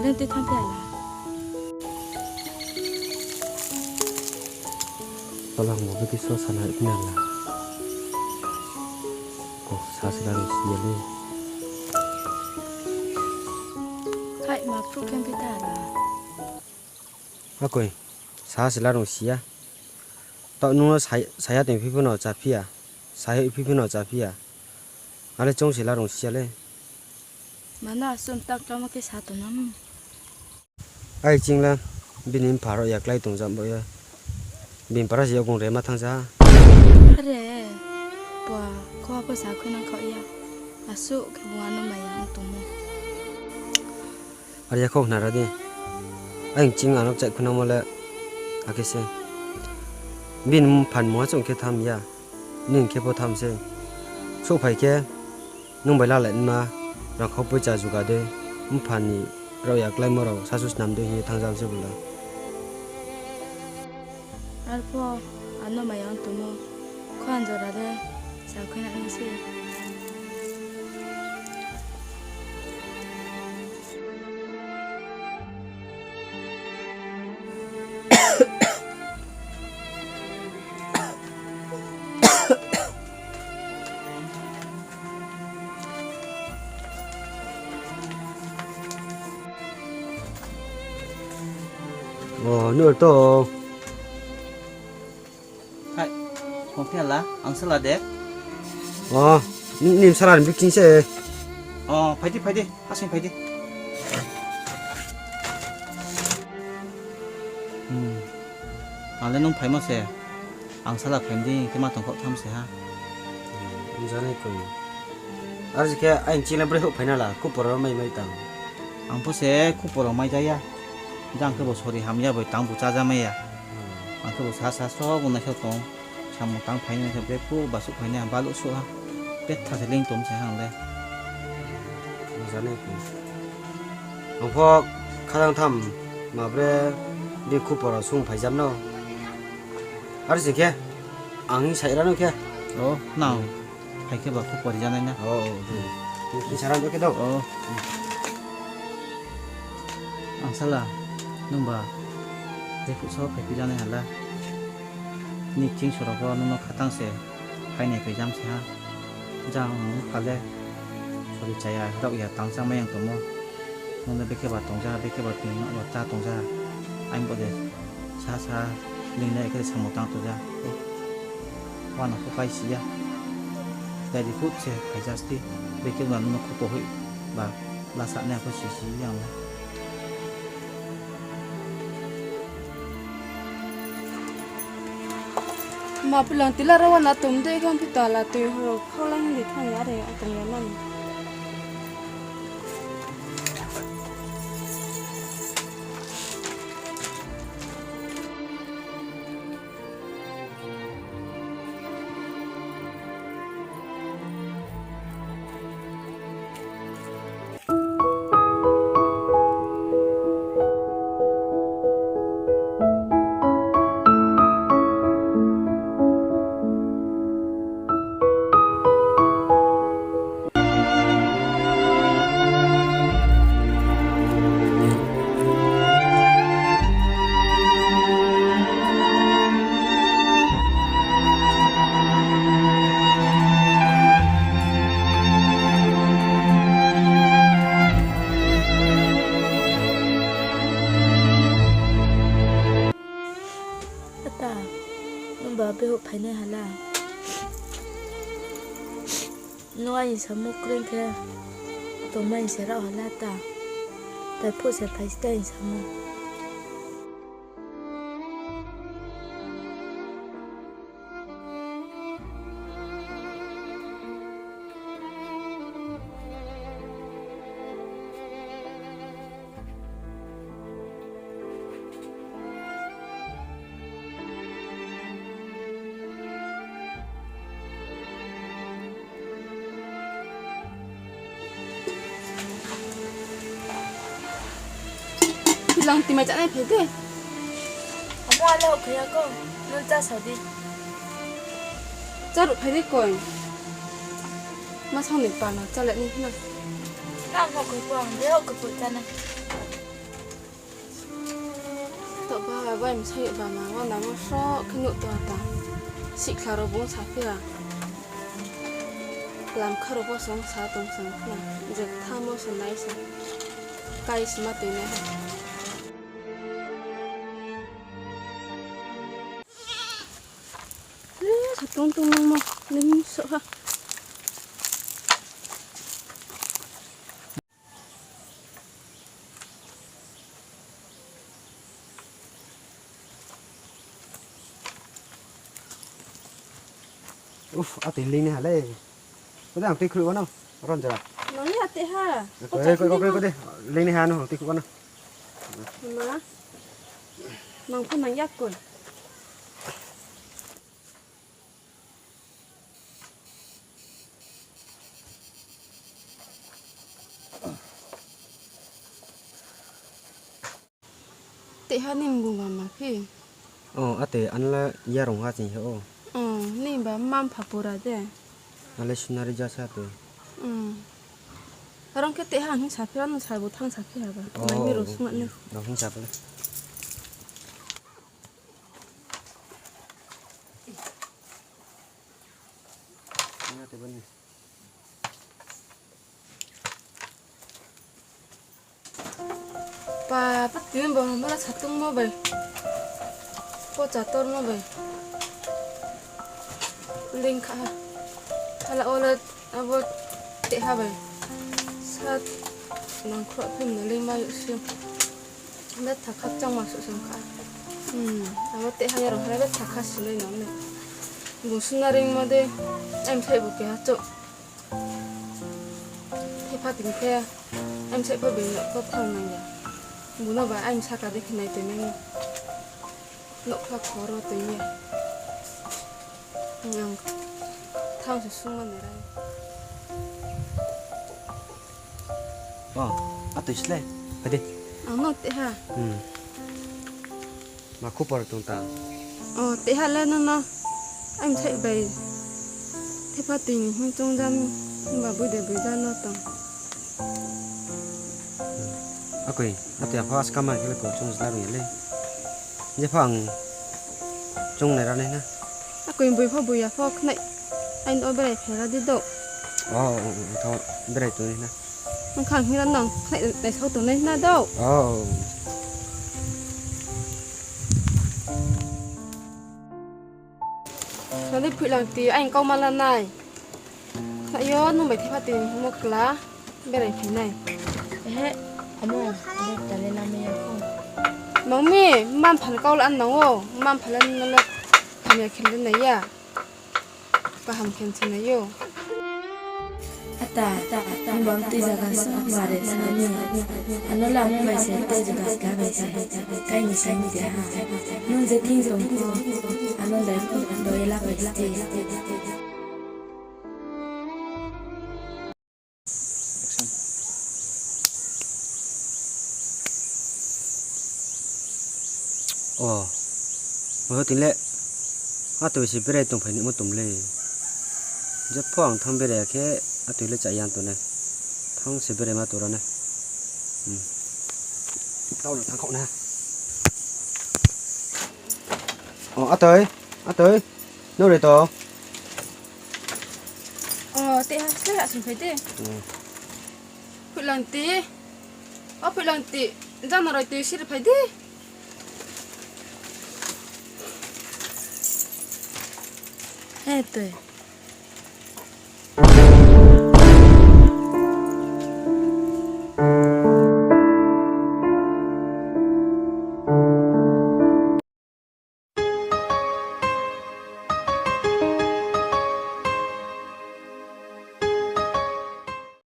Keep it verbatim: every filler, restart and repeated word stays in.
Tei thanng phi ya la. Tala mo bikhe so sana phi na la. Ko sa se la rung si ya le. Hai ma phru khe phi ta la. Akoi, sa se la rung si ya. Taoh nung no sa, saya tong phi pho no cha phi ya. Saya phi pho no cha phi ya. Ale chung se la rung si ya le. Mano asum tak tamo khe sa tong nam. Ai ching la, bini mpha rao ya klái tong jam bo ya. Bini para se yakung re ma thanng sa. Are, pa, kho ha pho sa khui nang khaoh ya. Asuh khe bung ano maya ong tongmo. Are ya kho khna ra di. Ai ching ano chai khunangmo le, akhe se. Bini mpha ni mungha chung khe tham ya. Nini khe pho tham se. Souhphai khe, nung bai lalai nma, rangkhau poicha juga dei, mpha ni rao ya kláimo rao sasu snam dei hing ye thanng jam se bula. Arpho ano maya ong tongmo, kho anjora le sa khui na nai se. O, nung to. Hai, kong phi ya la, angsala de. O, ni, ni bsala ni bikching se. O, phai di, phai di, asing phai di. Hmm. Ang le nung phaimo se. Angsala phai di, khe ma tong khaoh tham se ha. Ang janai koi. Ar je khe aini ching le bre houh phai na la, khupor rao mai mai tang. Ang pho se khupor rao mai ja ya. Jang khe bo sori hamya bai tang bu chája mai ya. Hmm. Ang khe bo sa sa so bo naisao tong. Samung tang phai nai khe bre phu basuh phai nai, baluh suh ha. Betha se ling tom se hang le. Ang janai koi. Ang pho khajang tham ma bre di khupor rao sung phai jam no. Ar je khe, ang hing sai ra no khe. O, nang. Hmm. Phai khe ba khupor ri janai na. O, o, hmm. Hing sai ra no khe do. O. Hmm. Angsala, nung ba, je phuh so phai phi janai hala. Ni ching sorok wo nung no khatang se, phai nai phai jam se ha. Jang pha le, sori chaya, rao ya tang cha mai yang tongmo. Nung no bekhe ba tong ja, bekhe ba tini no ba cha tong ja. Aini bo de, sa sa, ling nai khe samung tang tong ja. Uana pho pai si ya. Dai di khut se phai ja sti. Bekhe ba nung no khupo hoih ba lasa nai pho si si yang na. Ma phulang tila rao uana tom de khe ong phi ta la tui horo khaolang di thanng ya re ong tong ya nang. Ata, nung ba behouh phainai hala. Nung aini samung kroi khe tongmai se rao hala ta. Tai phuh se phai stai aini samung. Phulang tui mai chánai phai de. Amo ale houh khe ya ko. Nung chá sa di. Cháruh phai de koi. Ma sang ni pa no chá le ni na. Nang houh khe pho ang de houh khe pho chánai. Toh ba, bai msai ba ma, wa namo sroh khe nuh to ta. Sihkhla rao bung saphi ha. Lam kha rao pho song sa tong song khna. Je thamo se nai sa. Kai sma tui nai ha. Eh, sa tong tong nang mo. Lim so ha. Uf, atoi leing nai ha le. Kode ang tui khruh wano, ron jora. Nang ya te ha. Kode, kode, kode, leing nai ha no, ang tui khruh wano. Ma. Nang pho nang ya koi. Teha ni mbu ba ma phi? O, ate anla yarong ha ching he o. O, ni ba mma mpha pura de. Ale sunari jasa te. Hmm. Arong khe teha hing saphi, ano sabo thang saphi ha ba. O, mai mi rosung ane. Rosung saphi. Ina te bani. Pa, pa tini bo mala satungmo bai. Pocha tormo bai. Lingkha ha. Hala ola abo teha bai. Sat nangkhruh phim no lingma yuh sio. Betha khakchangma suh song kha. Hmm, abo teha yarong ha betha kha sinai no ne. Bung suna ringmo de, aini thai bo keha chouh. Thepha tini khe, aini thai pho bini nouh pho thang nang ya. Bung no ba aini saka de khe nai tong nai. Nouhkhla khoro tong ya. Ang thang se sungma nai ra. O, atoi slái. Phai di. Ang no teha. Hmm. Ma khupor tong ta? O, teha le nono. Aini thai bai. Thepha tini hing chongjam. Himba boi de boi ja no tong. Akoi, atoi apho askama khe le ko chong jla rung ya le. Jepho ang chong nai ra nai na. Akoi boi pho boi ya pho khnai. Aini o berai phai ra di do. O, o, o, tho, berai tong nai na. Nung khang hing ra nang khnai nai sao tong nai na do. O. Nani phuilang ti aini kau ma la nai. Khnai yo nung bai thepha ti hingmo kla berai phai nai. Ehe, amo, abo tale lama ya kho. Nung mi, mma mpha ni kau la nang o, mma mpha la nung la hamya khe le nai ya. Kaham khe se nai yo. Ata, ata, ata, nung bam tui zaga sa, mare sa ni. Ano la mung bai se tei zaga sa bai se. Kai ni sai ni de ha. Nung je thing tong pho, ano dai pho, doi la bai se. O, o tini le, atoi se berai tongphai ni mo tom le. Jepho ang thang berai ya khe, atoi le chaya tong nai. Thang se berai ma tong ra nai. Hmm. Tao no thang khaoh na. O, atoi, atoi. Nung re to. O, te ha, te ha, sung phai de. Hmm. Phuilang ti. O phuilang ti. Jana roi tui sir phai di. He tui.